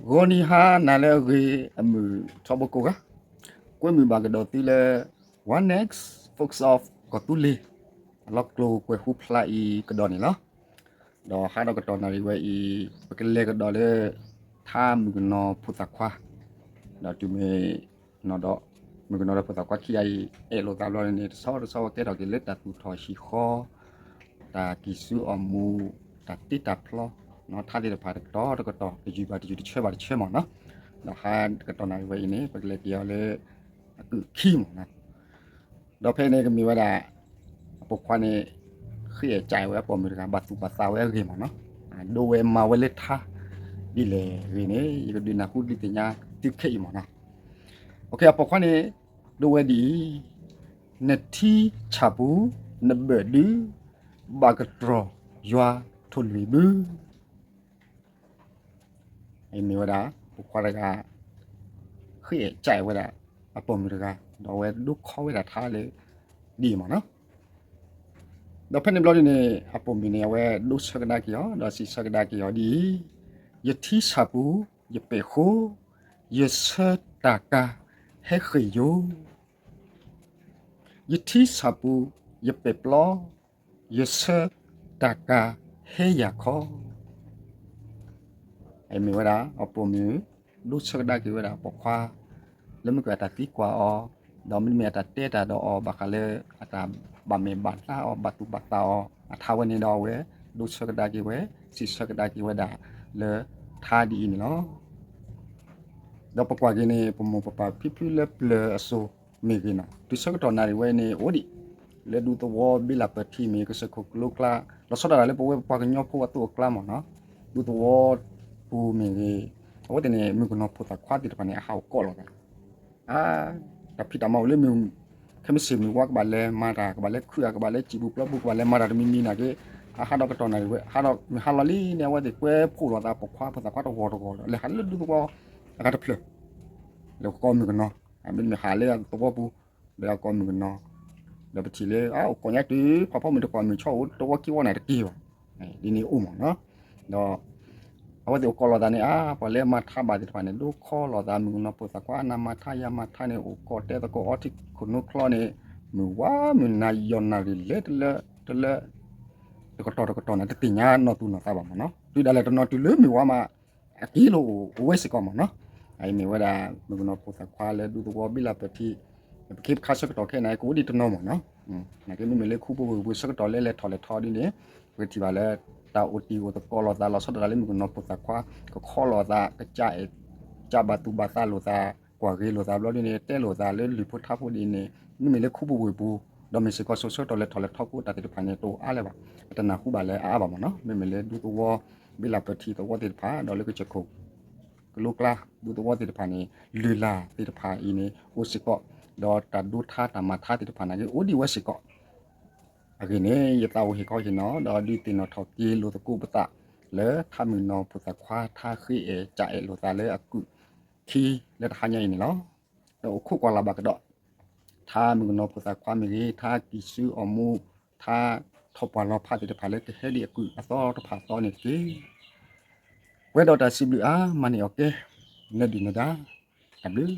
ဂီၤနံၤဟါနၤလၢအဂ့ၤ အမုာ်ထီဘိကိးဂၤ, ကွဲမုာ်ဘၣ်ကဒီးသုလၢ One Next Folks of ကီၢ်သူလ့ၤ အလီၢ်ကျိၤကွဲၤဟူဖျါအံၤကဒီးန့ၣ်လီၤ. ဒီးဟါဒီးကတီၢ်နၣ်ရံၣ်ဝဲအံၤ ပကလဲၤကဒီးလၢ ထါမုၣ်ကနီၤဖိသၣ်ခွါ, ဒီးတုၤမ့ၢ် နီၢ်ဒီး မုၣ်ကနီၤဒီးဖိသၣ်ခွါခံဂၤအံၤ အဲၣ်လိာ်သးဘျီန့ၣ် တဆီတဆီကဲထီၣ်က့ၤလၢတၢ်သူၣ်ထီၣ်ဟံၣ်ဃီ, တၢ်ကံၢ်ဆူအီၣ်မူ, တၢ်တ့တၢ်ဖျီ, ထါသ့ၣ်တဖၣ်တကတီၢ်တကတီၢ် တယုၢ်ဘၣ်တယုၢ် တဆၢဘၣ်တဆၢမ့ၢ်နီၤ. ဒီးဟါကတီၢ်နၣ်ရံၣ်ဝဲအံၤန့ၣ် ပကလဲၤက့ၤအီၤလၢ အကုၢ်ခံမ့ၢ်နီၤ. ဒီးဖဲန့ၣ်ကမ့ၢ်ဝဲဒၣ် အပိာ်ခွါန့ၣ် ဃ့အဲၣ်ကၢ်အဲၣ်ဝဲအပိာ်မုၣ်တဂၤ ဘၣ်သူၣ်ဘၣ်သးဝဲအဂ့ၢ်မ့ၢ်နီၤ, ဒိဝဲမၤဝဲလၢထါ ဒ်လဲၣ်ဂ့ၤန့ၣ် ယကဒုးနၢ်ဟူဒုးသ့ၣ်ညါသုခဲအံၤမ့ၢ်နီၤ. အပိာ်ခွါန့ၣ် ဒိဝဲဒ်အံၤ, နထံဆၣ်ပူၤ နဘၢၣ်ဒု ဘၣ်ကတြီၤယွၤထိၣ်လွံၢ်ဘု အံၤမ့ၢ်ဝဲဒၣ် ပိာ်ခွါတဂၤ ဃ့အဲၣ်ကၢ်အဲၣ်ဝဲဒၣ် အပိာ်မုၣ်တဂၤ ဒီးအဝဲဒိခီဝဲဒၣ်ထါလၢ ဒ်အံၤမ့ၢ်နီၤ. ဒီးဖဲန့ၣ်ဘျီဒ်န့ၣ် အပိာ်မုၣ်န့ၣ် အဝဲဒိဆၢကဒါက့ၤအီၤ ဒီးစံးဆၢကဒါက့ၤအီၤဒ်အံၤ, ယထံဆၣ်ပူၤ ယပဲာ်ဃိ, ယဆၢတၢ်ကါဟဲဃ့ၢ်ယိာ် ယထံဆၣ်ပူၤ ယပဲာ်ပျီ, ယဆၢတၢ်ကါဟဲယၢ်ခီ. အံၤမ့ၢ်ဝဲဒၣ် အပိာ်မုၣ် ဒိဆၢကဒါက့ၤဝဲဒၣ်ပိာ်ခွါ လၢမ့ၢ်ကွၢ်အတၢ်သံကွၢ်အီၤ, ဒီးမ့တမ့ၢ်အတၢ်တဲတၢ်ဒီးအီၤ ဘၣ်ဃးလၢ အတၢ်ဘၣ်မဲာ်ဘၣ်နါအီၤ ဘၣ်သူၣ်ဘၣ်သးအီၤ အထါဝဲန့ၣ်ဒီးအဝဲ ဒိဆၢကဒါက့ၤဝဲ စံးဆၢကဒါက့ၤဝဲဒၣ် လၢထါဒ်အံၤန့ၣ်လီၤ. ဒီးပကွၢ်က့ၤန့ၣ် ပမိၢ်ပပၢ်ဖံဖုလၢပျၢၤအစိၤမ့ၢ်ဂ့ၤနီၤ တုၤဆၢကတီၢ်နၣ်ရံၣ်ဝဲန့ၣ် အိၣ်ဒံး လၢဒူသဝီဘ့လၣ်ပၢၢ်ထံမ့ၢ် ကစၢၢ်ခိၣ်ကလိကျါ လီၤဆီဒၣ်တၢ်လၢပဝဲပပှၤကညီဖိအသိးအကျါမ့ၢ်နီၤ, ဒူသဝီပူၤမ့ၢ်ဂ့ၤ အဝဲသ့ၣ်န့ၣ် မုၣ်ကနီၤဖိသၣ်ခွါသ့ၣ်တဖၣ်န့ၣ် အဟးအိၣ်ကိးလိာ်သး အါ တၢ်ဖံးတၢ်မၤအိၣ်လၢမုၢ် ခဲမုၢ်ဆ့ၣ်မုၢ်ဝါကဘၣ်လဲၤမၤတၢ် ကဘၣ်လဲၤခုၣ်အါ ကဘၣ်လဲၤစံာ်ပူၤပျီပူၤ ကဘၣ်လဲၤမၤတၢ်တမံၤမံၤနာ်က့ အဟးဒီးကတီၢ်နၣ်ရံၣ်ဝဲ ဟးဒီးမုၢ်ဟါလီၤလံန့ၣ် အဝဲသ့ၣ်ကွဲဖှိၣ်လိာ်သးပိာ်ခွါဖိသၣ်ခွါတဂီၤတဂီၤဒီး လဲၤဟးလၢဒူသဝီအဂၤတဖျၢၣ် လဲၤကိးမုၣ်ကနီၤ မ့တမ့ၢ်ဟးလၢသဝီပူၤ ဒီးကိးမုၣ်ကနီၤ ဒီးပထံၣ်လၢ အအိၣ်ကိးညါတုၤ ဖးဖီမုၢ်တကိးမုၢ်ဆီအိၣ်တဝီခံဝီန့ၣ်တက့ၢ်ဘၣ် ဒ်န့ၣ်အိၣ်မ့ၢ်နီၤ ဒီး အဝဲသ့ၣ်အိၣ်ကိးလိာ်သးန့ၣ် အါ ပှၤလၢမၤထါဘၣ်သ့ၣ်တဖၣ်န့ၣ် ဒိခီလိာ်သး မုၣ်ကနီၤဖိသၣ်ခွါ နၤမၤထါ ယၤမၤထါန့ၣ် အိၣ်ကိးတဲသကိးအီထံခိၣ်နူချီန့ၣ် မုၢ်ဝါမုၢ်နၤယီၢ်နၣ်ရံၣ်လဲၤတလၢ တလၢ တကတီၢ်တကတီၢ်န့ၣ် တသ့ၣ်ညါနီၢ်သူၣ်နီၢ်သးဘၣ်မ့ၢ်နီၤ တုၤဒၣ်လဲာ်တနီၤတုၤလၢမုၢ်ဝါမး အက့ၤလိာ်အိၣ်ဝဲစ့ၢ်ကီးမ့ၢ်နီၤ အအံၤမ့ၢ်ဝဲဒၣ် မုၣ်ကနီၤဖိသၣ်ခွါလၢဒူသဝီဘ့လၣ်ပၢၢ်ထံ ပခ့ပခါဆၢကတီၢ်ခဲအံၤန့ၣ် ကအိၣ်ဒံးတနီၤမ့ၢ်နီၤ နာ်က့မ့မ့ၢ်လၢခူပူၤဝ့ၢ်ပူၤဆၢကတီၢ်လၢလဲၤထီၣ်လဲၤထီဒ်န့ၣ် ပကထံၣ်ဘၣ်လၢ တၢ်အိၣ်တံၢ်အိၣ်သကိးလိာ်သးလီၤဆီဒၣ်တၢ်လၢမုၣ်ကနီၤဖိသၣ်ခွါ ကခီလိာ်သး ကစၢ်အဲၣ် ကစၢ်ဘၣ်သူၣ်ဘၣ်သးလိာ်သး ကွၢ်ဂ့ၤလိာ်သးဘျီဒ်န့ၣ် တဲလိာ်သးလၢလုၢ်ဖိထါဖိဒ်န့ၣ် မ့မ့ၢ်လၢခူပူၤဝ့ၢ်ပူၤ ဒီးမ့ၢ်စ့ၢ်ကီးစိၤဆၢကတီၢ်လဲၤထီၣ်လဲၤထီကိးတၢ်သ့ၣ်တဖၣ်န့ၣ် တအိၣ်အါလၢၤဘၣ် အတနၢ်ဟူဘၣ်လၢအအါဘၣ်မ့ၢ်နီၤ မ့မ့ၢ်လၢဒူသဝီ ဘ့လၣ်ပၢၢ်ထံသဝီသ့ၣ်တဖၣ် ဒီးလၢကစၢၢ်ခိၣ် ကလိကျါ ဒူသဝီသ့ၣ်တဖၣ်န့ၣ် လုၢ်လၢ်သ့ၣ်တဖၣ်အံၤန့ၣ် အိၣ်စ့ၢ်ကီး ဒီးတၢ်ဒိထါတၢ်မၤထါသ့ၣ်တဖၣ်နာ်က့ အိၣ်ဒံးဝဲစ့ၢ်ကီး အဂ့ၢ်န့ၣ် ယသးအိၣ်ဟ့ၣ်ခီဟ့ၣ်နီၤ ဒီးဒုးသ့ၣ်နီၣ်ထီၣ်က့ၤလိာ်သကိးပသး လၢထါမုၣ်ကနီၤဖိသၣ်ခွါထါဃ့အဲၣ်ကၠးအဲၣ်လိာ်သးလၢအကုၢ်ခံလၢတဟါညါအံၤန့ၣ်လီၤ. ဒီးအိၣ်ခိးကွၢ်လၢ်ဘၣ်ကဒီး ထါမုၣ်ကနီၤဖိသၣ်ခွါမ့ၢ်ဂ့ၤ ထါကံၢ်ဆူအီၣ်မူ ထါထီၣ်ပှၢ်လီၤဖးသ့ၣ်တဖၣ်လၢကဟဲဒံးအကုၢ်အသီတဖၣ်အသီန့ၣ်တက့ၢ်. ပှဲၤဒီးတၢ်စံးဘျုးအါမးန့ၢ်အီၤကဲ နဒုၣ်နဒါ တၢ်ဘျုး